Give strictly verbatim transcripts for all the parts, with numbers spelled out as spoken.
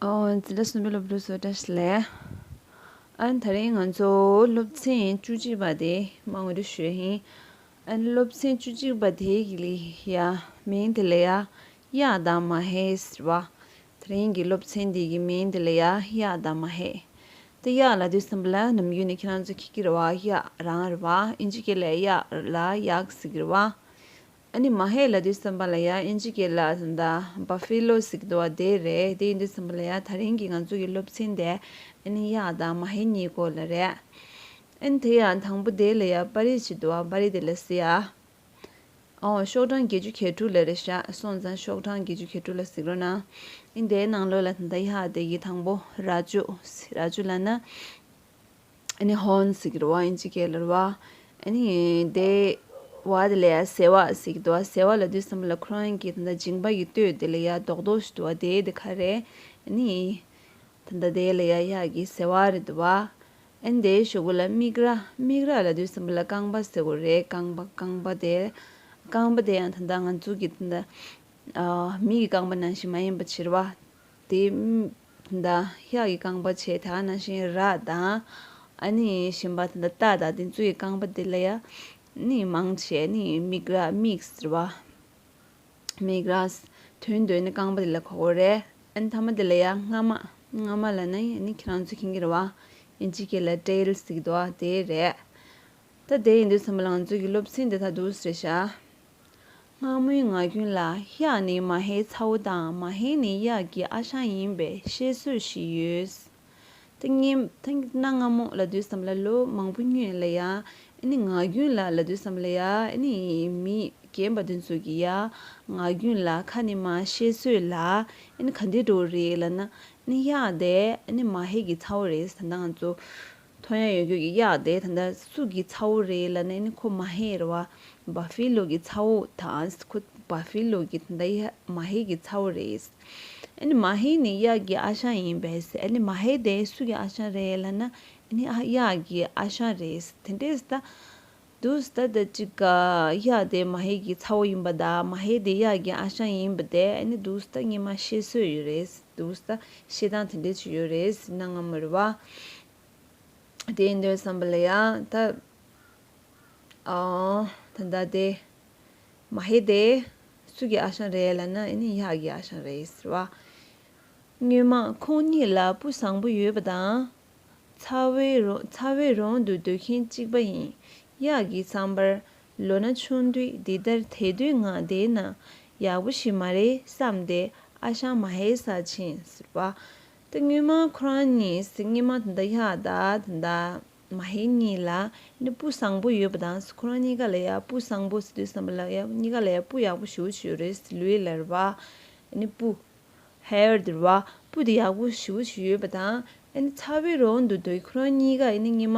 ཨོ། འཛིན་གྲྭ་གསུམ་པའི་སློབ་ཕྲུག་ཚོ་བཀྲ་ཤིས་བདེ་ལེགས། ཨ་ནི་དེ་རིང་ང་ཚོ་སློབ་ཚན་བཅུ་གཅིག་པ་དེ་མར་ངོ་སྤྲོད་ཞུ་ཡ་ཡིན། ཨ་ནི་སློབ་ཚན་བཅུ་གཅིག་པ་དེ་གི་ལ་ཡ་མིང་དེ་ལ་ཡ་གཡག་དང་མ་ཧེ་ཟེར་བ། དེ་རིང་གི་སློབ་ཚན་འདི་གི་མིང་དེ་ལ་ཡ་གཡག་དང་མ་ཧེ། དེ་གཡག་ལབ་དུས་ཙམ་པ་ལ་ནམ་རྒྱུན་ནས་ཁྱེད་རང་ཚོ་མཁྱེན་གྱི་རེད་བ། གཡག་རང་རེད་བ། ཨིན་ཇི་སྐད་ལ་གཡག་ལ་ཡག་ཟེར་གྱི་རེད་བ། ཨ་ནི་མ་ཧེ་ལབ་དུས་ཙམ་པ་ལ་ཡ་ཨིན་ཇི་སྐད་ལ་ད་ལྟ་བྷ་ཕི་ལོ་ཟེར་གྱི་འདུག་བ། དེ་རེད། དེ་ཡིན་དུས་ཙམ་པ་ལ་ཡ་དེ་རིང་གི་ང་ཚོ་གི་སློབ་ཚན་དེ་ཨ་ནི་གཡག་དང་མ་ཧེ་གཉིས་སྐོར་ལ་རེད། ཨ་ནི་དེ་ཡང་དང་པོ་དེ་ལ་ཡ་པར་རིས་ཅིག་འདུག་བ། པར་རིས་དེ་ལ་གཟིགས་ཡ། ཨོ། ཤོག་གྲངས་བརྒྱད་ཅུ་གྱ་དྲུག་ལ་རེད་ཤག་སོང་ཙང་ཤོག་གྲངས་བརྒྱད་ཅུ་གྱ་དྲུག་ལ་གཟིགས་རོགས་གནང་། ཨ་ནི་དེའི་ནང་ལོགས་ལ་ད་ལྟ་གཡག་དེ་གི་དང་པོ་རྭ་ཅོ། རྭ་ཅོ་ལབ་ན། ཨ་ནི་ཧོན་ཟེར་གྱི་རེད་བ། ཨིན་ཇི་སྐད་ལ་རེད་བ། ཨ་ནི་དེ་བ་དེ་ལ་ཡ་ཟེ་བ་ཟེར་གྱི་འདུག་བ། ཟེ་བ་ལབ་དུས་ཙམ་པ་ལ་ཁོ་རང་གི་ད་ལྟ་མཇིང་པ་གི་སྟོད་དེ་ལ་ཡ་རྡོག་རྡོག་ཞིག་འདུག་བ། དེ་དེ་ག་རེད། ཨ་ནི་ད་ལྟ་དེ་ལ་ཡ་གཡག་གི་ཟེ་བ་རེད་འདུག་བ། ཨ་ནི་དེའི་གཞུག་གུ་ལ་མིག་ར། མིག་ར་ལབ་དུས་ཙམ་པ་ལ་རྐང་པ་ཟེར་དགོས་རེད། རྐང་པ། རྐང་པ་དེ། རྐང་པ་དེ་ཡང་ད་ལྟ་ང་ཚོ་གི་ད་ལྟ་ཨ། མི་གི་རྐང་པ་ནང་བཞིན་མ་ཡིན་པ་བྱེད་རེད་བ། དེ་ད་ལྟ་གཡག་གི་རྐང་པ་བྱས། དེ་ག་ནང་བཞིན་ར་དང་། ཨ་ནི་གཞན་པ་ད་ལྟ་རྟ་དང་དེ་ཚོ་གི་རྐང་པ་དེ་ལ་ཡ་ནི་མང་ཆེ་ནི་མིག་ར། མིག་ཟེར་བ། མིག་ར། དོན་དུ་ནི་རྐང་པ་དེ་ལ་གོ་དགོས་རེད། ཨ་ནི་མཐའ་མ་དེ་ལ་ཡ་རྔ་མ། རྔ་མ་ལབ་ན་ནི་ཁྱེད་རང་ཚོ་མཁྱེན་གྱི་རེད་བ། ཨིན་ཇི་སྐད་ལ་ཊེལ་ཟེར་གྱི་འདུག་བ། དེ་རེད། ད་དེ་ཡིན་དུས་ཙམ་པ་ལ་ང་ཚོ་གི་སློབ་ཚན་དེ་ད་འདུག་སེ་རེད་ཤག་སྔ་མོའི་ངག་རྒྱུན་ལ་གཡག་ནི་མ་ཧེའི་ཚ་བོ་དང་མ་ཧེ་ནི་གཡག་གི་ཨ་ཞང་ཡིན་པའི་བཤད་སྲོལ་ཞིག་ཡོད། ད་སྔོན། ད་གནའ་སྔ་མོ་ལབ་དུས་ཙམ་ལ་ལོ་མང་པོ་སྔོན་ལ་ཡ། ཨ་ནི་ངག་རྒྱུན་ལ་ལབ་དུས་ཙམ་ལ་ཡ། ཨ་ནི་མི་རྒན་པ་དེ་ཚོ་གི་ཡ་ངག་རྒྱུན་ལ་ཁ་ནས་མར་བཤད་སྲོལ་ལ། ཨ་ནི་ག་འདྲ་འདྲ་བོ་རེད་ལབ་ན། ཨ་ནི་གཡག་དེ་ཨ་ནི་མ་ཧེ་གི་ཚ་བོ་རེད། ད་ལྟ་ང་ཚོ་མཐོང་ཡ་ཡོད་རྒྱུ་གི་གཡག་དེ་ད་ལྟ་སུ་གི་ཚ་བོ་རེད་ལབ་ན། ཨ་ནི་ཁོ་མ་ཧེ་རེད་བ། བྷ་ཕི་ལོ་གི་ཚ་བོ་དང་། ཁོ་བྷ་ཕི་ལོ་གི་ད་ལྟ་གཡག་མ་ཧེ་གི་ཚ་བོ་རེད། ཨ་ནི་མ་ཧེ་ནི་གཡག་གི་ཨ་ཞང་ཡིན་པས། ཨ་ནི་མ་ཧེ་དེ་སུ་གི་ཨ་ཞང་རེད་ལབ་ན། ཨ་ནི་ཨ། གཡག་གི་ཨ་ཞང་རེད། དེ་འདྲས་ད་འདུག་སེ། ད་ཅིག་ག་གཡག་དེ་མ་ཧེ་གི་ཚ་བོ་ཡིན་པ་དང་མ་ཧེ་དེ་གཡག་གི་ཨ་ཞང་ཡིན་པ་དེ་ཨ་ནི་འདུག་སེ་ད་སྔོན་མ་བཤད་སྲོལ་ཡོད་རེད། འདུག་སེ་ད་བཤད་སྟངས་དེ་འདྲས་ཅིག་ཡོད་རེད། གནའ་སྔ་མོ་རེད་བ། དེ་ཡིན་དུས་ཙམ་པ་ལ་ཡ་ད། ཨ། ད་ལྟ་དེ་མ་ཧེ་དེ་སུ་གི་ཨ་ཞང་རེད་ལབ་ན། ཨ་ནི་གཡག་གི་ཨ་ཞང་རེད་ཟེར་བ། སྔོན་མ་ཁོང་གཉིས་ལ་སྤུ་བཟང་པོ་ཡོད་པ་དང་། ཚ་བའི་རོ། ཚ་བའི་རོང་དུ་སྡོད་མཁན་གཅིག་པ་ཡིན། གཡག་གི་བསམ་པར། ལོ་ན་ཆུང་དུས་འདི་ལྟར་དད་འདུན་ངང་བསྡད་ན་ཡག་པོ་ཞིག་མ་རེད་བསམ་སྟེ་ཨ་ཞང་མ་ཧེའི་སར་ཕྱིན་ཟེར་བ། ད་སྔོན་མ་ཁོ་རང་གཉིས། སྔོན་མ་ད་ལྟ་གཡག་དང་ད་ལྟ་མ་ཧེ་གཉིས་ལ་ནི་སྤུ་བཟང་པོ་ཡོད་པ་དང་། ཁོ་རང་གཉིས་ཀ་ལ་ཡ་སྤུ་བཟང་པོ་ཟེར་དུས་ཙམ་པ་ལ་ཡ་གཉིས་ཀ་ལ་ཡ་སྤུ་ཡག་པོ་ཞེ་པོ་ཅིག་ཡོད་རེད། ལུས་ལ་རེད་བ། ཨ་ནི་སྤུ། ཧེར་དེ་རེད་བ། སྤུ་དེ་ཡག་པོ་ཞེ་པོ་ཅིག་ཡོད་པ་དང་། ཨ་ནི་ཚ་བའི་རོང་དུ་སྡོད། ཁོ་རང་གཉིས་ཀ་ཨ་ནི་སྔོན་མ་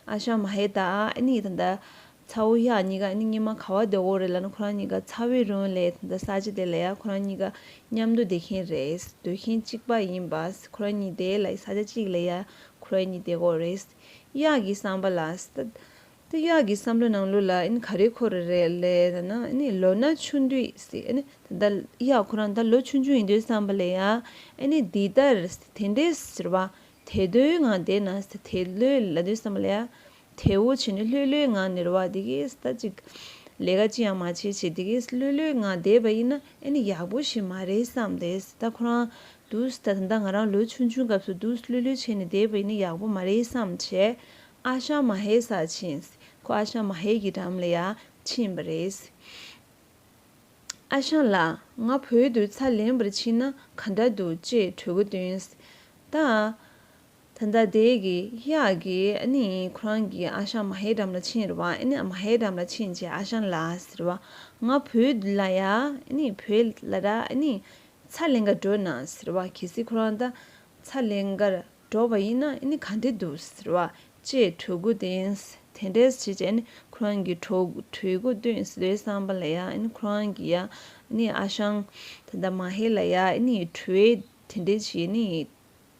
ཨ་ཞང་མ་ཧེ་དང་ཨ་ནི་ད་ལྟ་ཚ་བོ་གཡག་གཉིས་ཀ་ཨ་ནི་སྔོན་མ་ག་པར་སྡོད་ཀྱི་ཡོད་རེད་ལབ་ན། ཁོ་རང་གཉིས་ཀ་ཚ་བའི་རོང་ལབ་ད་ལྟ་ས་ཆ་དེ་ལ་ཡ་ཁོ་རང་གཉིས་ཀ་མཉམ་དུ་བསྡད་མཁན་རེད། སྡོད་མཁན་གཅིག་པ་ཡིན་པ། ཁོ་རང་གཉིས་དེ་ལ་ས་ཆ་གཅིག་ལ་ཡ་ཁོ་རང་གཉིས་བསྡད་ཀྱི་ཡོད་རེད། གཡག་གི་བསམ་པ་ལ། ད་གཡག་གི་བསམ་བློ་ནང་ལོགས་ལ་ཨ་ནི་ག་རེ་འཁོར་རེད་ལབ་ན། ཨ་ནི་ལོ་ན་ཆུང་དུས་ཟེར། ཨ་ནི་ད་ལྟ་གཡག་ཁོ་རང་ད་ལོ་ཆུང་ཆུང་ཡིན་དུས་ཙམ་པ་ལ་ཡ། ཨ་ནི་འདི་ལྟར་དེ་འདྲས་ཟེར་བ། དད་འདུན་ངང་བསྡད་ན་ཟེར། དད་འདུན་ལབ་དུས་ཙམ་པ་ལ་ཡ། དེ་བོ་བྱས་ནས་ལྷོད་ལྷོད་ངང་ནས་རེད་བ། དེ་གིས་ད་ཅིག་ལས་ཀ་ཅི་ཡང་མ་བྱེད་བྱེད། དེ་གིས་ལྷོད་ལྷོད་ངང་བསྡད་པ་ཡིན་ན་ཨ་ནི་ཡག་པོ་ཞིག་མ་རེད་བསམ་སྟེ། ད་ཁོ་རང་འདུག་སེ་ད་ད་ལྟ་ང་རང་ལོ་ཆུང་ཆུང་སྐབས་སུ་འདུག་སེ་ལྷོད་ལྷོད་བྱས་ནས་བསྡད་པ་ཡིན་ན་ཡག་པོ་མ་རེད་བསམ་བྱས། ཨ་ཞང་མ་ཧེའི་སར་ཕྱིན། ཁོ་ཨ་ཞང་མ་ཧེ་གི་འགྲམ་ལ་ཡ་ཕྱིན་པ་རེད། ཨ་ཞང་ལགས། ང་བོད་དུ་ཚ་ལེན་པར་ཕྱིན་ན་ག་འདྲ་འདུག་ཅེས་གྲོས་འགོ་བཏོན། ད། ད་ལྟ་དེ་གི་གཡག་གིས་ཨ་ནི་ཁོ་རང་གི་ཨ་ཞང་མ་ཧེའི་འགྲམ་ལ་ཕྱིན་རེད་བ། ཨ་ནི་མ་ཧེའི་འགྲམ་ལ་ཕྱིན་བྱས། ཨ་ཞང་ལགས་ཟེར་བ། ང་བོད་ལ་ཡ། ཨ་ནི་བོད་ལ་ར། ཨ་ནི་ཚ་ལེན་ག་འགྲོ་ན་ཟེར་བ། གལ་སྲིད་ཁོ་རང་ད་ཚ་ལེན་གར་འགྲོ་བ་ཡིན་ན་ཨ་ནི་ག་འདྲ་འདུག་ཟེར་བ། ཅེས་གྲོས་འགོ་བཏོན། དེ་འདྲས་བྱས་བྱས་ཨ་ནི་ཁོ་རང་གིས་གྲོས་གྲོས་འགོ་བཏོན་ཟེར་དུས་ཙམ་པ་ལ་ཡ། ཨ་ནི་ཁོ་རང་གིས་ཡ། ཨ་ནི་ཨ་ཞང་ད་ལྟ་མ་ཧེ་ལ་ཡ། ཨ་ནི་གྲོས་དེ་འདྲས་བྱས་ནི།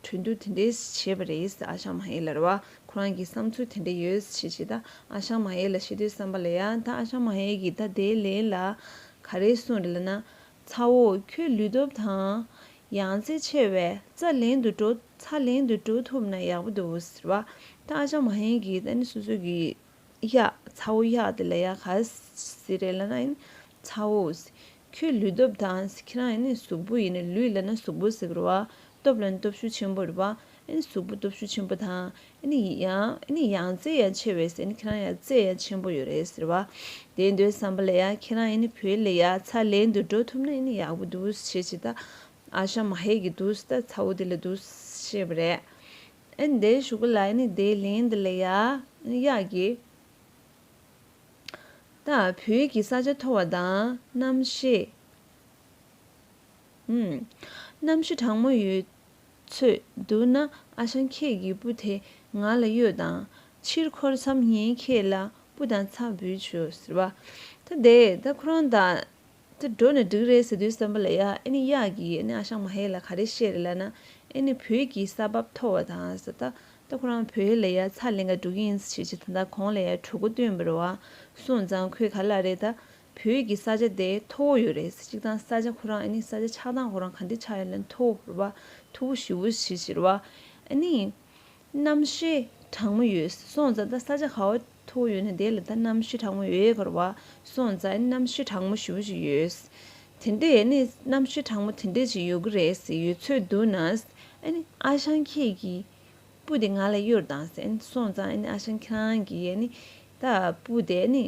གྲོས་བསྡུར་དེ་འདྲས་བྱས་པ་རེད། ཨ་ཞང་མ་ཧེ་ལ་རེད་བ། ཁོ་རང་གི་བསམ་ཚུལ་དེ་འདྲ་ཡོད་ཅེས་བྱས། ད་ཨ་ཞང་མ་ཧེ་ལ་བཤད་དུས་ཙམ་པ་ལ་ཡ། ད་ཨ་ཞང་མ་ཧེ་གིས་ད་དེའི་ལན་ལ་ག་རེ་གསུངས་རེད་ལབ་ན། ཚ་བོ། ཁྱོད་ལུས་སྟོབས་དང་ ཡང་རྩེ་ཆེ་བས་རྩྭ་ལེན་དུ་འགྲོ། ཚྭ་ལེན་དུ་འགྲོ་ཐུབ་ན་ཡག་པོ་འདུག་ཟེར་བ། ད་ཨ་ཞང་མ་ཧེ་གིས་ཨ་ནི་སོ་སོ་གི་གཡག་ཚ་བོ་གཡག་དེ་ལ་ཡ་ག་ཟེར་རེད་ལབ་ན། ཨ་ནི་ཚ་བོ། ཁྱོད་ལུས་སྟོབས་དང་། ཁྱེད་རང་ཨ་ནི་གཟུགས་པོ་ཡིན་ན། ལུས་ལབ་ན་གཟུགས་པོ་ཟེར་གི་རེད་བ། སྟོབས་ལབ་ན་སྟོབས་ཤུགས་ཆེན་པོ་རེད་བ། ཨ་ནི་གཟུགས་པོ་སྟོབས་ཤུགས་ཆེན་པོ་དང་། ཨ་ནི་ཡང་ཨ་ནི་ཡང་རྩེ་ཡང་ཆེ་བས་ཟེར། ཨ་ནི་ཁྱེད་རང་ཡང་རྩེ་ཡང་ཆེན་པོ་ཡོད་རེད་ཟེར་བ། དེ་འདོད་བསམ་པ་ལ་ཡ་ཁྱེད་རང་ཨ་ནི་བོད་ལ་ཡ་ཚྭ་ལེན་དུ་འགྲོ་ཐུབ་ན་ཨ་ནི་ཡག་པོ་འདུག་ཟེར་བྱས། ད་ཨ་ཞང་མ་ཧེ་གིས་འདུག་ད་ཚ་བོ་དེ་ལ་འདུག་བཤད་པ་རེད། ཨ་ནི་དེའི་གཞུག་གུ་ལ་ཨ་ནི་དེའི་ལན་དེ་ལ་ཡ་ཨ་ནི་གཡག་གིས། ད་བོད་ཀྱི་ས་ཆ་མཐོ་བ་དང་། གནམ་གཤིས། ཨུམ། གནམ་གཤིས་གྲང་མོ་ཡོད་ཚོད་འདུག་ན། ཨ་ཞང་ཁྱེད་ཀྱི་སྤུ་དེ་ང་ལ་གཡོར་དང་། ཕྱིར་འཁོར་མཚམས་ངས་ཁྱེད་ལ་སྤུ་དང་ཚྭ་འབུལ་ཆོག་ཟེར་བ། ད་དེ་ད་ཁོ་རང་ད་ད་འགྲོ་ནས་འགྲིག་རེད་ཟེར་དུས་ཙམ་པ་ལ་ཡ། ཨ་ནི་གཡག་གིས་ཨ་ནི་ཨ་ཞང་མ་ཧེ་ལ་ག་རེ་བཤད་རེད་ལབ་ན། ཨ་ནི་བོད་ཀྱི་ས་བབ་མཐོ་བ་དང་ཟེར། ད་ད་ཁོ་རང་བོད་ལ་ཡ་ཚྭ་ལེན་ག་འགྲོ་གི་ཡིན་ཟེར་བྱས། ད་ལྟ་གོང་ལ་ཡ་གྲོས་འགོ་བཏོན་པ་རེད་བ། སོང་ཙང་ཁོས་ག་ལབ་རེད། ད་བོད་ཀྱི་ས་ཆ་དེ་མཐོ་བོ་ཡོད་རེད། གཅིག་དང་ས་ཆ་ཁོ་རང་ཨ་ནི་ས་ཆ་ཆགས་སྟངས་ཁོ་རང་ག་འདྲ་ཆགས་ཡོད་ལབ་ན། མཐོ་བོ་རེད་བ། མཐོ་བོ་ཞེ་པོ་ཞིག་རེད་བ། ཨ་ནི་གནམ་གཤིས་གྲང་མོ་ཡོད། སོང་ཙང་ད་ས་ཆ་ག་བ་མཐོ་བོ་ཡོད་ན་དེ་ལ་ད་གནམ་གཤིས་གྲང་མོ་ཡོད་ཡོད་གི་རེད་བ། སོང་ཙང་ཨ་ནི་གནམ་གཤིས་གྲང་མོ་ཞེ་པོ་ཞིག་ཡོད། དེ་འདྲས་ཨ་ནི་གནམ་གཤིས་གྲང་མོ་དེ་འདྲས་ཅིག་ཡོད་གི་རེད་ཟེར། ཡོད་ཚོད་འདུག་ན། ཨ་ནི་ཨ་ཞང་ཁྱེད་ཀྱི་སྤུ་དེ་ང་ལ་གཡོར་དང་ཟེར། ཨ་ནི་སོང་ཙང་ཨ་ནི་ཨ་ཞང་ཁྱེད་རང་གིས་ཨ་ནི་ད་སྤུ་དེ་ཨ་ནི་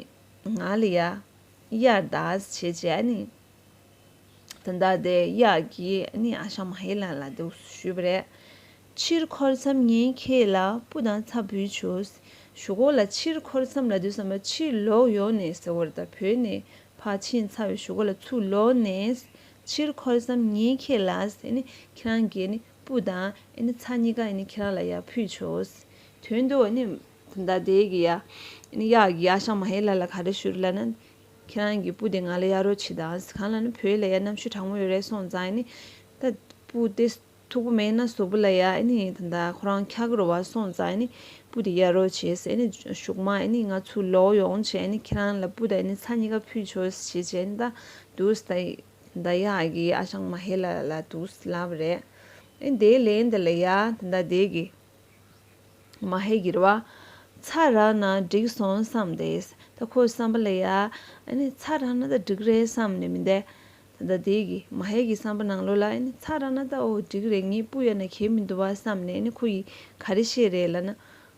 ང་ལ་ཡ་གཡར་དང་ཟེར་བྱས། ཨ་ནི་ད་ལྟ་དེ་གཡག་གིས་ཨ་ནི་ཨ་ཞང་མ་ཧེ་ལ་ལ་འདུག་ཞུས་པ་རེད། ཕྱིར་འཁོར་མཚམས་ངས་ཁྱེད་ལ་སྤུ་དང་ཚྭ་འབུལ་ཆོག། གཞུག་གུ་ལ་ཕྱིར་འཁོར་མཚམས་ལབ་དུས་ཙམ་པ་ཕྱིར་ལོག་ཡོང་ནས་ཟེར་བ་རེད། ད་བོད་ནས་ཕར་ཕྱིན་ཚར་བའི་གཞུག་གུ་ལ་ཚུར་ལོག་ནས། ཕྱིར་འཁོར་མཚམས་ངས་ཁྱེད་ལ་ཟེར་ནས། ཁྱེད་རང་གིས་ནི་སྤུ་དང་ཨ་ནི་ཚྭ་གཉིས་ཀ་ཨ་ནི་ཁྱེད་རང་ལ་ཡར་ཕུལ་ཆོག། དོན་དུ་ཨ་ནི་ད་ལྟ་དེ་གི་ཡ་ཨ་ནི་གཡག་གིས་ཨ་ཞང་མ་ཧེ་ལ་ལ་ག་རེ་ཞུ་རེད་ལབ་ན། ཁྱེད་རང་གི་སྤུ་དེ་ང་ལ་གཡར་རོགས་བྱེད་དང་ཟེར། གང་ལབ་ན་བོད་ལ་ཡ་གནམ་གཤིས་གྲང་མོ་ཡོད་རེད། སོང་ཙང་ཨ་ནི་ད་སྤུ་དེ་མཐུག་པོ་མེད་ན་གཟུགས་པོ་ལ་ཡ་ཨ་ནི་ད་ལྟ་ཁོ་རང་འཁྱག་གི་རེད་བ། སོང་ཙང་ཨ་ནི་སྤུ་དེ་གཡར་རོགས་བྱེད་ཟེར། ཨ་ནི་གཞུག་མ་ཨ་ནི་ང་ཚུར་ལོག་ཡོང་བྱས། ཨ་ནི་ཁྱེད་རང་ལ་སྤུ་དང་ཨ་ནི་ཚྭ་གཉིས་ཀ་ཕུལ་ཆོག་ཟེར་བྱས། ཨ་ནི་ད་འདུག་ཟེར། ད་གཡག་གིས་ཨ་ཞང་མ་ཧེ་ལ་ལ་འདུག་ལབ་པ་རེད། ཨ་ནི་དེའི་ལན་དེ་ལ་ཡ་ད་ལྟ་དེ་གི་མ་ཧེ་གིས་རེད་བ། ཚྭ་རག་ན་འགྲིག་སོང་བསམ་སྟེ། ད་ཁོའི་བསམ་པ་ལ་ཡ་ཨ་ནི་ཚྭ་རག་ན་ད་འགྲིག་རེད་བསམ་ནས་མི་འདས། ད་ལྟ་དེ་གི་མ་ཧེ་གི་བསམ་པ་ནང་ལོགས་ལ་ཨ་ནི་ཚྭ་རག་ན་ད་ཨོ་འགྲིག་རེད། ངའི་སྤུ་གཡར་ན་གལ་མི་འདུག་བ་བསམ་ནས། ཨ་ནི་ཁོ་ཡིས་ག་རེ་བཤད་རེད་ལབ་ན།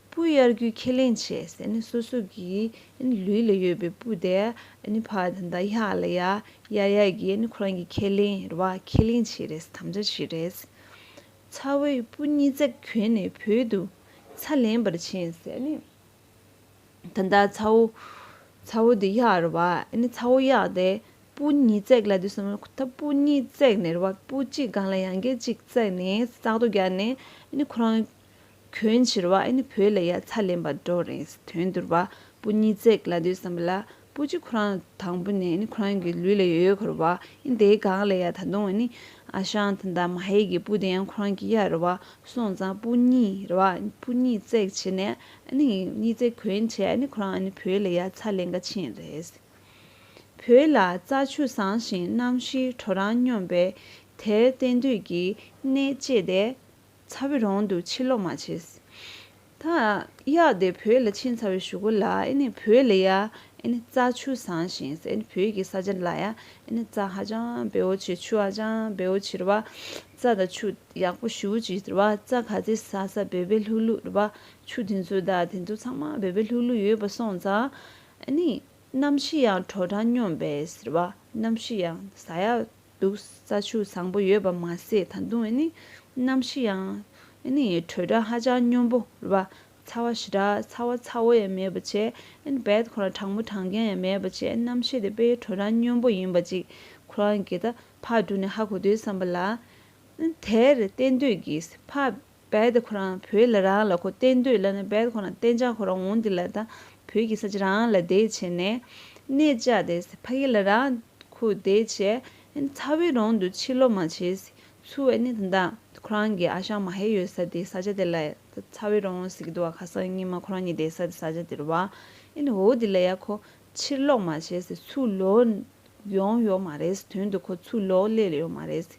སྤུ་གཡར་རྒྱུའི་ཁས་ལེན་བྱས་ཟེར། ཨ་ནི་སོ་སོ་གི་ཨ་ནི་ལུས་ལ་ཡོད་པའི་སྤུ་དེ་ཨ་ནི་ཕར་ད་ལྟ་གཡག་ལ་ཡ་གཡར་ཡག་གི་ཨ་ནི་ཁོ་རང་གི་ཁས་ལེན་རེད་བ། ཁས་ལེན་བྱས་རེད། དམ་བཅའ་བྱས་རེད། ཚ་བོས་སྤུ་གཉིས་བརྩེགས་གྱོན་ནས་བོད་དུ་ཚྭ་ལེན་པར་ཕྱིན་ཟེར། ཨ་ནི་ད་ལྟ་ཚ་བོ་ཚ་བོ་འདི་གཡག་རེད་བ། ཨ་ནི་ཚ་བོ་གཡག་དེ་སྤུ་གཉིས་བརྩེགས་ལབ་དུས་ཙམ་པ་ད་སྤུ་གཉིས་བརྩེགས་ནས་རེད་བ། སྤུ་གཅིག་སྒང་ལ་ཡང་བསྐྱར་གཅིག་བརྩེགས་ནས་བཙག་འཐུ་རྒྱག་ནས། ཨ་ནི་ཁོ་རང་གྱོན་བྱས་རེད་བ། ཨ་ནི་བོད་ལ་ཡ་ཚྭ་ལེན་པར་འགྲོ་རེད། དོན་དུ་རེད་བ། སྤུ་གཉིས་བརྩེགས་ལབ་དུས་ཙམ་པ་ལ་སྤུ་གཅིག་ཁོ་རང་དང་པོ་ནས་ཨ་ནི་ཁོ་རང་གི་ལུས་ལ་ཡོད་ཡོད་གི་རེད་བ། ཨ་ནི་དེའི་སྒང་ལ་ཡ་ད་དུང་ཨ་ནི་ཨ་ཞང་ད་ལྟ་མ་ཧེ་གི་སྤུ་དེ་ཡང་ཁོ་རང་གི་གཡག་རེད་བ། སོང་ཙང་སྤུ་གཉིས་རེད་བ། སྤུ་གཉིས་བརྩེགས་བྱས་ནས་ཨ་ནི་གཉིས་བརྩེགས་གྱོན་བྱས། ཨ་ནི་ཁོ་རང་ཨ་ནི་བོད་ལ་ཡ་ཚྭ་ལེན་ག་ཕྱིན་རེད། བོད་ལ་རྩྭ་ཆུ་བཟང་ཞིང་གནམ་གཤིས་དྲོ་གྲང་སྙོམས་པས་དེར་གཏན་སྡོད་ཀྱི་གནས་བཅས་ཏེ་ཚ་བའི་རོང་དུ་ཕྱིར་ལོག་མ་བྱེད། ད་གཡག་དེ་བོད་ལ་ཕྱིན་ཚར་བའི་གཞུག་གུ་ལ་ཨ་ནི་བོད་ལ་ཡ་ཨ་ནི་རྩྭ་ཆུ་བཟང་ཞིང་ཟེར། ཨ་ནི་བོད་ཀྱི་ས་ཆ་ལ་ཡ་ཨ་ནི་རྩྭ་ཧ་ཅང་བེའུ་ཆེ། ཆུ་ཧ་ཅང་བེའུ་ཆེ་རེད་བ། རྩྭ་དང་ཆུ་ཡག་པོ་ཞེ་པོ་ཅིག་རེད་བ། རྩྭ་ག་ཚོད་ཟ་ས་བོད་པའི་ལྷུག་ལྷུག་རེད་བ། ཆུ་དེ་ཚོ་དང་དེ་ཚོ་ཚང་མ་བོད་པའི་ལྷུག་ལྷུག་ཡོད་པ། སོང་ཙང་ཨ་ནི་གནམ་གཤིས་ཡང་དྲོ་གྲང་སྙོམས་པས་ཟེར་བ། གནམ་གཤིས་ཡང་ཟ་ཡག་འདུག་རྩྭ་ཆུ་བཟང་པོ་ཡོད་པ་མ་ཟད། ད་དུང་ཨ་ནི་གནམ་གཤིས་ཡང་ཨ་ནི་དྲོ་གྲང་ཧ་ཅང་སྙོམས་པོ་རེད་བ། ཚ་བ་ཞེ་དྲག་ཚ་བ་ཚ་བོ་ཡང་མེད་པ་བྱས། ཨ་ནི་རྦད་ཁོ་རང་གྲང་མོ་གྲང་རྐྱང་ཡང་མེད་པ་བྱས། གནམ་གཤིས་དེ་དཔེ་དྲོ་གྲང་སྙོམས་པོ་ཡིན་པ་ཅིག་ཁོ་རང་གིས་ད་ཕར་འགྲོ་ནས་ཧ་གོ་དུས་ཙམ་པ་ལ། དེར་གཏན་སྡོད་ཀྱི་ཕ་རྦད་དེ་ཁོ་རང་བོད་ལ་རང་ལ་ཁོ་གཏན་སྡོད་ལབ་ན། རྦད་ཁོ་རང་གཏན་འཇགས་ཁོ་རང་འོང་དེ་ལ་ད་བོད་ཀྱི་ས་ཆ་རང་ལ་བསྡད་བྱས་ནས་གནས་བཅགས་ཏེ་ཕ་གི་ལ་རང་ཁོ་བསྡད་བྱས། ཚ་བའི་རོང་དུ་ཕྱིར་ལོག་མ་བྱེད། ཚུར་ཨ་ནི་ད་ལྟ་ཁོ་རང་གི་ཨ་ཞང་མ་ཧེ་ཡོད་ས་དེ་ས་ཆ་དེ་ལ་ཚ་བའི་རོང་ཟེར་གི་འདུག་བ། ཁ་སང་ཉི་མ་ཁོ་རང་གཉིས་བསྡད་ས་དེ་ས་ཆ་དེ་རེད་བ། ཨ་ནི་འོ་དེ་ལ་ཡ་ཁོ་ཕྱིར་ལོག་མ་བྱེད་ཟེར། ཚུར་ལོག་ཡོང་ཡོད་མ་རེད། དོན་དུ་ཁོ་ཚུར་ལོག་སླེབས་ཡོད་མ་རེད།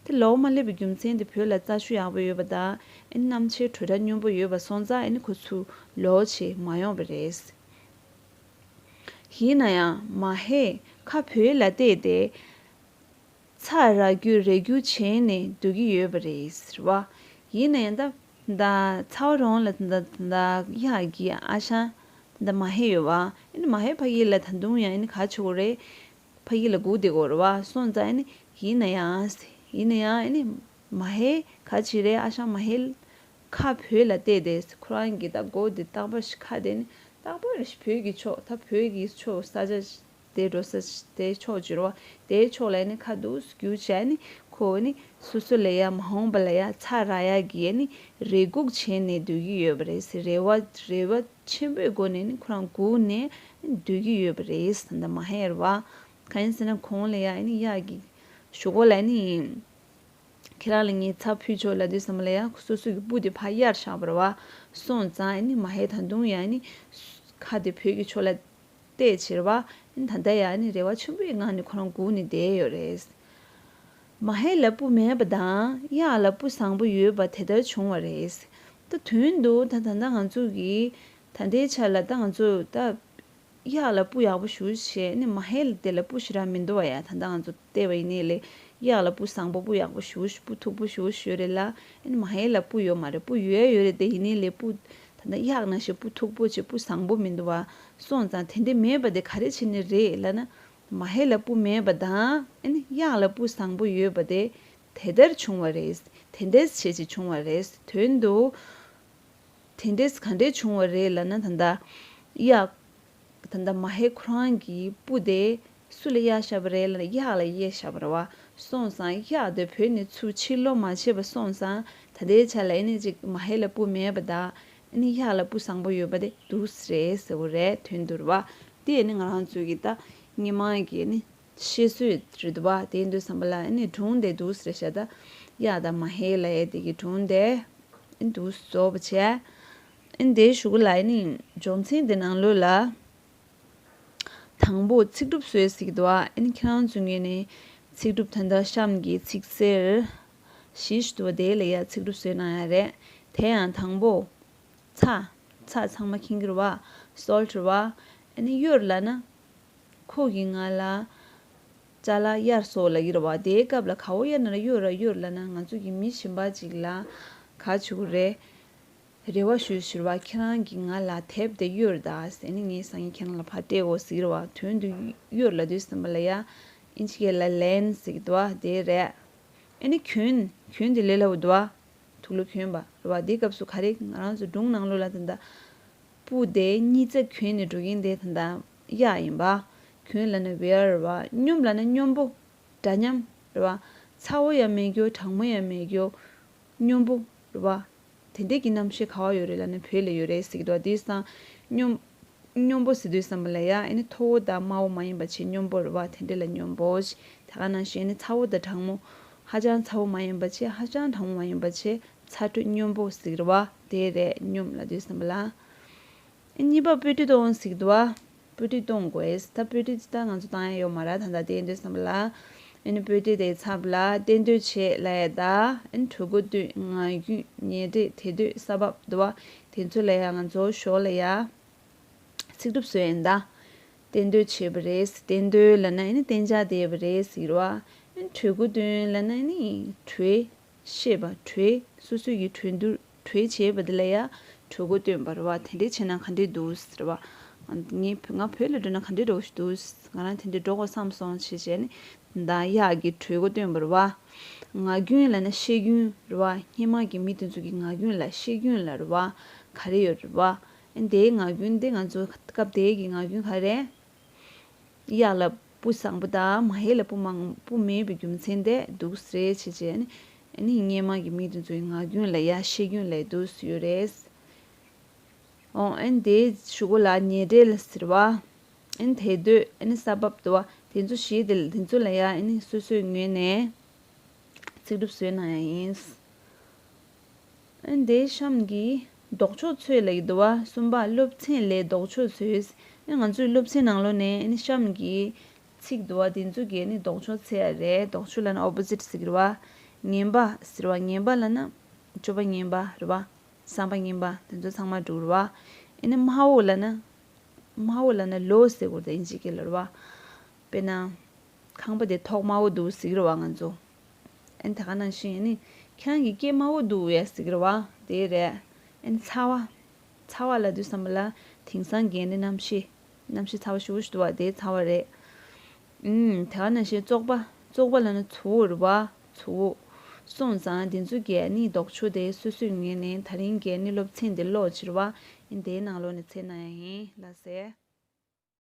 དེ་ལོག་མ་སླེབས་པའི་རྒྱུ་མཚན་དེ་བོད་ལ་རྩྭ་ཆུ་ཡག་པོ་ཡོད་པ་དང་ཨ་ནི་གནམ་གཤིས་དྲོ་གྲང་སྙོམས་པོ་ཡོད་པ་སོང་ཙང་ཨ་ནི་ཁོ་ཚུར་ལོག་བྱས་མ་ཡོང་བ་རེད། ཡིན་ན་ཡང་མ་ཧེ་ཁ་བོད་ལ་བལྟས་ཏེ། ཚྭ་རག་རྒྱུ་རེག་རྒྱུ་བྱས་ནས་སྡོད་ཀྱི་ཡོད་པ་རེད་ཟེར་བ། ཡིན་ན་ཡང་ད་ད་ཚ་བ་རང་ལ་ད་ད་གཡག་གི་ཨ་ཞང་ད་མ་ཧེ་ཡོད་བ། ཨ་ནི་མ་ཧེ་ཕ་གི་ལ་ད་དུང་ཡང་ཨ་ནི་ག་ཆོག་གི་རེད། ཕ་གི་ལ་སྒུག་བསྡད་དགོས་རེད་བ། སོང་ཙང་ཨ་ནི་ཡིན་ན་ཡང་ཡིན་ན་ཡང་ཨ་ནི་མ་ཧེ་ག་ཅི་རེད། ཨ་ཞང་མ་ཧེ་ཁ་བོད་ལ་བལྟས་ཏེ་ཁོ་རང་གི་ད་མགོ་དེ་རྟག་པར་ཁ་དེ་ནི་རྟག་པར་བོད་ཀྱི་ཕྱོགས་ད་བོད་ཀྱི་ཕྱོགས་ས་ཆ་དེ་འགྲོ་ས་དེ་ཕྱོགས་བྱོས་རོགས། དེའི་ཕྱོགས་ལ་ནི་ཁ་འདུག་སེ་བསྒྱུར་བྱས་ནི་ཁོ་ནི་སོ་སོ་ལ་ཡ་མ་འོངས་པ་ལ་ཡ་ཚྭ་རག་ཡ་གི་ནི་རེ་སྒུག་བྱས་ནས་སྡོད་ཀྱི་ཡོད་པ་རེད་ཟེར། རེ་བ་རེ་བ་ཆེན་པོའི་སྒོ་ནས་ནི་ཁོ་རང་སྒུག་ནས་སྡོད་ཀྱི་ཡོད་པ་རེད་ཟེར། ད་མ་ཧེ་རེད་བ། གང་ཡིན་ཟེར་ན་གོང་ལ་ཡ་ནི་གཡག་གི་གཞུག་གུ་ལ་ནི། ཁྱེད་རང་ལ་ངས་ཚྭ་ཕུལ་ཆོག་ལབ་དུས་ཙམ་པ་ལ་ཡང་སོ་སོ་གི་སྤུ་དེ་ཕར་གཡར་བཞག་པ་རེད་བ། སོང་ཙང་ཨ་ནི་མ་ཧེ་ད་དུང་ཡང་ཨ་ནི་ཁ་དེ་བོད་ཀྱི་ཕྱོགས་ལ་བལྟས་བྱས་རེད་བ། ཨ་ནི་ད་ལྟ་ཡང་ཨ་ནི་རེ་བ་ཆེན་པོའི་ངང་ནས་ཁོ་རང་སྒུག་ནས་བསྡད་ཡོད་རེད། མ་ཧེ་ལ་སྤུ་མེད་པ་དང་གཡག་ལ་སྤུ་བཟང་པོ་ཡོད་པ་དེ་ལྟར་བྱུང་བ་རེད། ད་དོན་དུ་ད་ད་ལྟ་ང་ཚོ་གི་ད་ལྟའི་ཆ་ལ་ད་ང་ཚོ་ད། གཡག་ལ་སྤུ་ཡག་པོ་ཞེ་པོ་བྱས་ནི་མ་ཧེ་ལ་དེ་ལ་སྤུ་ཞེ་དྲག་མི་འདུག་བ་ཡ། ད་ལྟ་ང་ཚོ་བལྟས་པ་ཡིན་ནའི་ལས་གཡག་ལ་སྤུ་བཟང་པོ་སྤུ་ཡག་པོ་ཞེ་པོ་སྤུ་མཐུག་པོ་ཞེ་པོ་ཞིག་ཡོད་རེད་ལ། ཨ་ནི་མ་ཧེ་ལ་སྤུ་ཡོད་མ་རེད། སྤུ་ཡོད་ཡོད་རེད་དེ་ཡིན་ནའི་ལས་སྤུ་ད་ལྟ་གཡག་ནང་བཞིན་སྤུ་མཐུག་པོ་བྱས་སྤུ་བཟང་པོ་མི་འདུག་བ། སོང་ཙང་དེ་འདྲ་མེད་པ་དེ་ག་རེ་བྱས་ནས་རེད་ལབ་ན། མ་ཧེ་ལ་སྤུ་མེད་པ་དང་ཨ་ནི་གཡག་ལ་སྤུ་བཟང་པོ་ཡོད་པ་དེ་དེ་ལྟར་བྱུང་བ་རེད། དེ་འདྲ་བྱས་ཅིག་བྱུང་བ་རེད། དོན་དུ། དེ་འདྲས་ག་འདྲས་བྱུང་བ་རེད་ལབ་ན་ད་ལྟ་གཡག་ད་ལྟ་མ་ཧེ་ཁོ་རང་གི་སྤུ་དེ་སུ་ལ་གཡར་བཞག་པ་རེད་ལབ་ན་གཡག་ལ་གཡར་བཞག་པ་རེད་བ། སོང་ཙང་གཡག་དེ་བོད་ནས་ཚུར་ཕྱིར་ལོག་མ་བྱས་པ་སོང་ཙང་ད་ལྟའི་ཆ་ལ་ཨ་ནི་ཅིག་མ་ཧེ་ལ་སྤུ་མེད་པ་དང་ཨ་ནི་གཡག་ལ་སྤུ་བཟང་པོ་ཡོད་པ་དེ་འདུག་སེ་རེད་ཟེར་བ་རེད། དོན་དུ་རེད་བ། དེ་ཨ་ནི་ང་རང་ཚོའི་གི་ད་སྔོན་མ་གི་ཨ་ནི་བཤད་སྲོལ་རེད་འདུག་བ། དེ་ཡིན་དུས་ཙམ་པ་ལ་ཨ་ནི་སྒྲུང་དེ་འདུག་སེ་རེད་ཤག་ད་གཡག་དང་མ་ཧེ་ལབ་ཡས་དེ་གི་སྒྲུང་དེ། འདུག་རྫོགས་པ་བྱས། ཨ་ནི་དེའི་གཞུག་གུ་ལ་ཨ་ནི་སྦྱོང་ཚན་དེ་ནང་ལོགས་ལ། དང་པོ་ཚིག་གྲུབ་བཟོས་ཟེར་གྱི་འདུག་ཨ་ནི་ཁྱེད་རང་ཚོའི་ངོས་ནས་ཚིག་གྲུབ་ད་ལྟ་གཤམ་གྱི་ཚིག་གསར་བཞི་ཞིག་འདུག་པ། དེ་ལ་ཡ་ཚིག་གྲུབ་བཟོས་གནང་ཡ་རེད། དེ་ཡང་དང་པོ། ཚྭ། ཚྭ་ཚང་མ་མཁྱེན་གྱི་རེད་བ། སོལ་ཊི་རེད་བ། ཨ་ནི་གཡུར་ལབ་ན། ཁོ་གིས་ང་ལ་ཅ་ལག་གཡར་སོང་ལབ་ཀྱི་རེད་བ། དེའི་སྐབས་ལ་ག་བོ་གཡར་ན་ར་གཡུར་ར་གཡུར་ལབ་ན་ང་ཚོ་གི་མི་གཞན་པ་ཅིག་ལ་ག་བྱེད་དགོས་རེད། རེ་བ་ཞུ་ཞུ་རེད་བ། ཁྱེད་རང་གིས་ང་ལ་དེབ་དེ་གཡུར་དང་ཟེར་ནས་ངས་སང་ཉིན་ཁྱེད་རང་ལ་ཕར་སྤྲད་དགོས་ཟེར་གྱི་རེད་བ། དོན་དུ་གཡུར་ལབ་དུས་ཙམ་པ་ལ་ཡ་ཨིན་ཇི་སྐད་ལ་ལེན་ཟེར་གྱི་འདུག་བ། དེ་རེད། ཨ་ནི་གྱོན། གྱོན་དེ་ལས་སླ་པོ་འདུག་བ། དུག་ལོག་གྱོན་པ་རེད་བ། དེའི་སྐབས་སུ་ག་རེ་ང་རང་ཚོ་སྒྲུང་ནང་ལོགས་ལ་ད་ལྟ་སྤུ་དེ་གཉིས་རྩ་གྱོན་ནས་འགྲོ་མཁན་དེ་ད་ལྟ་གཡག་ཡིན་པ། གྱོན་ལབ་ན་ཝེར་རེད་བ། སྙོམས་ལབ་ན་སྙོམས་པོ། འདྲ་མཉམ་རེད་བ། ཚ་བོ་ཡང་མེད་རྒྱུ་གྲང་མོ་ཡང་མེད་རྒྱུ། སྙོམས་པོ་རེད་བ། དེ་འདྲས་ཀྱི་རྣམ་ཤེས་ག་བ་ཡོད་རེད་ལབ་ན་བོད་ལ་ཡོད་རེད་ཟེར་གྱི་འདུག་དེང་སང་སྙོམས། སྙོམས་པོ་ཟེར་དུས་ཙམ་པ་ལ་ཡ་ཨ་ནི་མཐོ་བོ་དང་དམའ་བོ་མ་ཡིན་པ་བྱས་སྙོམས་པོ་རེད་བ། དེ་འདྲས་ལ་སྙོམས་པོ་ཞེས། དེ་ག་ནང་བཞིན་ཨ་ནི་ཚ་བོ་དང་གྲང་མོ། ཧ་ཅང་ཚ་བོ་མ་ཡིན་པ་བྱས་ཧ་ཅང་གྲང་མོ་མ་ཡིན་པ་བྱས་ཚ་དྲོད་སྙོམས་པོ་ཟེར་གྱི་རེད་བ། དེ་རེད། སྙོམས་ལབ་དུས་ཙམ་པ་ལ། ཨ་གཉིས་པ་སྤོས་དྲི་གཏོང་ཟེར་གྱི་འདུག་བ། སྤོས་དྲི་གཏོང་དགོས། ད་སྤོས་དྲི་ཅི་ལྟར་ང་ཚོ་བཏང་ཡ་ཡོད་མ་རེད་ད་ལྟ་དེ་ཡིན་དུས་ཙམ་པ་ལ། ཨ་ནི་སྤོས་དྲི་དེའི་ཚབ་ལ་གཏན་སྡོད་བྱེད་ལབ་ཡ་ད། ཨ་ནི་གྲོད་ཁོག་བཏོན། ངག་རྒྱུན། ཉལ་འདྲེན། དེ་དུས་ས་བབ་འདུག་བ། དེ་ཚོ་ལ་ཡ་ང་ཚོ་ཞོར་ལ་ཡ་ཚིག་གྲུབ་བཟོས་ཡིན་ད། གཏན་སྡོད་བྱས་པ་རེད། གཏན་སྡོད་ལབ་ན་ཨ་ནི་གཏན་འཇགས་བསྡད་པ་རེད་ཟེར་བ། ཨ་ནི་གྲོད་ཁོག་བཏོན་ལབ་ན་ཨ་ནི་གྲོས་བཤད་པ། གྲོས། སོ་སོ་ཡི་གྲོས་བསྡུར། གྲོས་བྱས་པ་དེ་ལ་ཡ་གྲོད་ཁོག་བཏོན་པ་རེད་བ། དེ་འདྲས་བྱས་ན་ག་འདྲས་འདུག་ཟེར་བ། ངས་བོད། ང་བོད་ལ་འགྲོ་ན་ག་འདྲས་འགྲོ་གི་འདུག་ང་རང་དེ་འདྲས་འགྲོ་དགོས་བསམ་སོང་ཞེས་བྱས་ནས་ད་གཡག་གི་གྲོད་ཁོག་བཏོན་པ་རེད་བ། ངག་རྒྱུན་ལབ་ན་བཤད་རྒྱུན་རེད་བ། སྔོན་མ་གི་མི་དེ་ཚོ་གི་ངག་རྒྱུན་ལ་བཤད་རྒྱུན་ལ་རེད་བ། ག་རེ་ཡོད་རེད་བ། ཨ་ནི་དེའི་ངག་རྒྱུན་དེ་ང་ཚོ་སྐབས་དེའི་གི་ངག་རྒྱུན་ག་རེ། གཡག་ལ་སྤུ་བཟང་པོ་དང་མ་ཧེ་ལ་སྤུ་མང་སྤུ་མེད་པའི་རྒྱུ་མཚན་དེ་འདུག་ཟེར་བྱས་བྱས་ནས་ཨ་ནི་སྔོན་མ་གི་མི་དེ་ཚོའི་ངག་རྒྱུན་ལ་ཡ་བཤད་རྒྱུན་ལ་འདུག་ཡོད་རེད། འོ་ཨ་ནི་དེའི་གཞུག་གུ་ལ་ཉལ་འདྲེན་ཟེར་བ། ཨ་ནི་དེ་དུས་ཨ་ནི་ས་བབ་འདུག་བ། དེ་ཚོ་བཞི་དེ་དེ་ཚོ་ལ་ཡ་ཨ་ནི་སོ་སོའི་ངོས་ནས་ཚིག་གྲུབ་བཟོས་གནང་ཡ་ཡིན། ཨ་ནི་དེའི་གཤམ་གྱི་ལྡོག་ཕྱོགས་འཚོལ་ལབ་ཀྱི་འདུག་བ། གསུམ་པ་སློབ་ཚན་ལས་ལྡོག་ཕྱོགས་འཚོལ། ཨ་ནི་ང་ཚོའི་སློབ་ཚན་ནང་ལོགས་ནས་ཨ་ནི་གཤམ་གྱི་ཚིག་འདུག་བ། དེ་ཚོ་གི་ཨ་ནི་ལྡོག་ཕྱོགས་འཚོལ་ཡ་རེད། ལྡོག་ཕྱོགས་ལབ་ན་ཨོ་པོ་ཟིཊ་ཟེར་གྱི་རེད་བ། ངན་པ་ཟེར་བ། ངན་པ་ལབ་ན་སྤྱོད་པ་ངན་པ་རེད་བ། བསམ་པ་ངན་པ་དེ་ཚོ་ཚང་མ་འགྲོ་རེད་བ། ཨེ་ནི་དམའ་བོ་ལབ་ན། དམའ་བོ་ལབ་ན་low ཟེར་དགོས་རེད་ད་ཨིན་ཇི་སྐད་ལ་རེད་བ། དཔེར་ན། ཁང་པ་དེ་ཐོག་དམའ་བོ་འདུག་ཟེར་གི་རེད་བ་ང་ཚོ། ཨེ་ནི་དེ་ག་ནང་བཞིན་ཨེ་ནི་ཁྱེད་རང་གི་སྐད་དམའ་བོ་འདུག་ཡ་ཟེར་གི་རེད་བ། དེ་རེད། ཨེ་ནི་ཚ་བ། ཚ་བ་ལབ་དུས་ཙམ་པ་ལ་དེང་སང་གི་ཨེ་ནི་གནམ་གཤིས། གནམ་གཤིས་ཚ་བ་ཞེ་པོ་ཞིག་འདུག་བ། དེ་ཚ་བ་རེད། ཨུམ། དེ་ག་ནང་བཞིན་བཙོག་པ། བཙོག་པ་ལབ་ན་མཚོ་བོ་རེད་བ། མཚོ་བོ། སོང་ཙང་དེ་ཚོ་གི་ཨ་ནི་ལྡོག་ཕྱོགས་དེ་སོ་སོའི་ངོས་ནས་ད་རིང་གི་ཨ་ནི་སློབ་ཚན་དེ་ཀློག་ཕྱིར་བ། ཨིན་དེའི་ནང་ལོགས་ནས་འཚོལ་གནང་ཡ་ཡིན་ལགས་སེ།